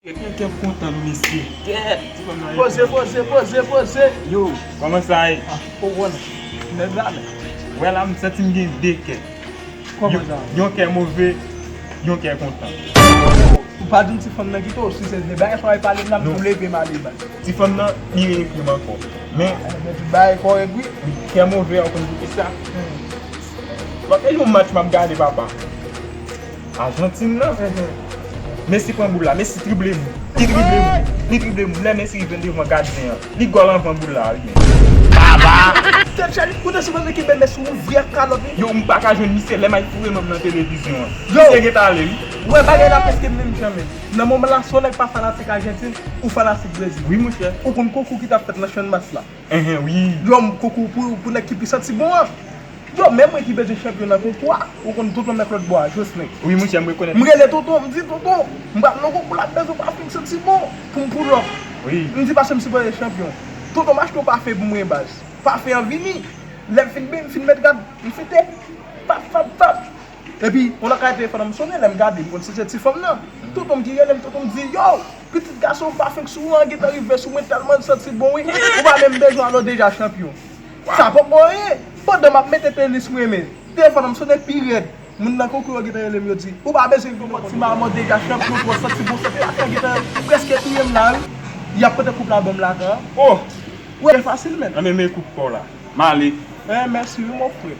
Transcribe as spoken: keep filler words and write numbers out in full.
Gen kè kontan, mesye. Kèt. Poze, poze, poze, poze. Yo, kòman sa ye? Ah, ou konn. Nèg la menm. Wè la, m santi m gen de kè. Kòman sa? Yon kè move, yon kè kontan. Ou pa di m ti fanm nan kite w, si se de bagay sa w pale m la, m tou leve m ale baz. Ti fanm nan, li reyekri m ankò. Men, men tout bagay kòrèk wi. Kè move a, ou konn poukisa? Paske yon match m ap gade, papa. Ajantin nan. Mesi pran boul la, Mesi trible moun. Li trible moun. Li trible moun. Lè Mesi rive devan gadyen an, li gòl anvan boul la rive. Baba! Tèt chaje, koute sou mwen ki bebe sou ouvri ak kalòt li. Yo, m pa ka jwenn misye lè m al foure men m nan televizyon an. Yo! Misye gentan ale wi. Wè bagay la preske menm jan menm. Nan moman la, si w nèg pa fanatik Ajantin, ou fanatik Brezil. Wi, monchè. Ou konn konkou ki t ap fèt nan Channmas la. Enhen, wi. Yo, m konkou pou, pou nèg ki pi santi bon an. Yo, men mwen ki bezwen chanpyon nan konkou a. Ou konn tonton m nan lòt bò a, Jocelyn. Wi, monchè, m rekonèt. M rele tonton, m di, "Tonton, m pral nan konkou la, m bezwen pafen k santi bon pou m pull up." Wi. M di, "Pase m sipoze chanpyon." Tonton m achte yon pafen pou mwen, baz. Pafen an vini. Lè m fin ben, m fin met rad, m fete. Pap, pap, pap. Epi, yon lòt kalite telefòn an m sonnen, lè m gade, m konn si se ti fanm nan. Tonton m ki rele m, tonton m di, "Yo, pitit gason, pafen k sou ou an gentan rive sou mwen, tèlman l santi bon wi. Ou pa menm bezwen al, ou deja chanpyon." Sa poko anyen. Pandan m ap mete tenis mwen, men telefòn an m sonnen pi rèd. Moun nan konkou yo gentan rele m, yo di, "Ou pa bezwen vin nan ti mamò, deja chanpyon, twò santi bon, santi pafen gentan prèske touye m la wi." Y ap pote koup la ban m la tan. Oh! Wè, fasil menm. Anben, men koup pa w la. M ale. Eh, mèsi wi, mon frè.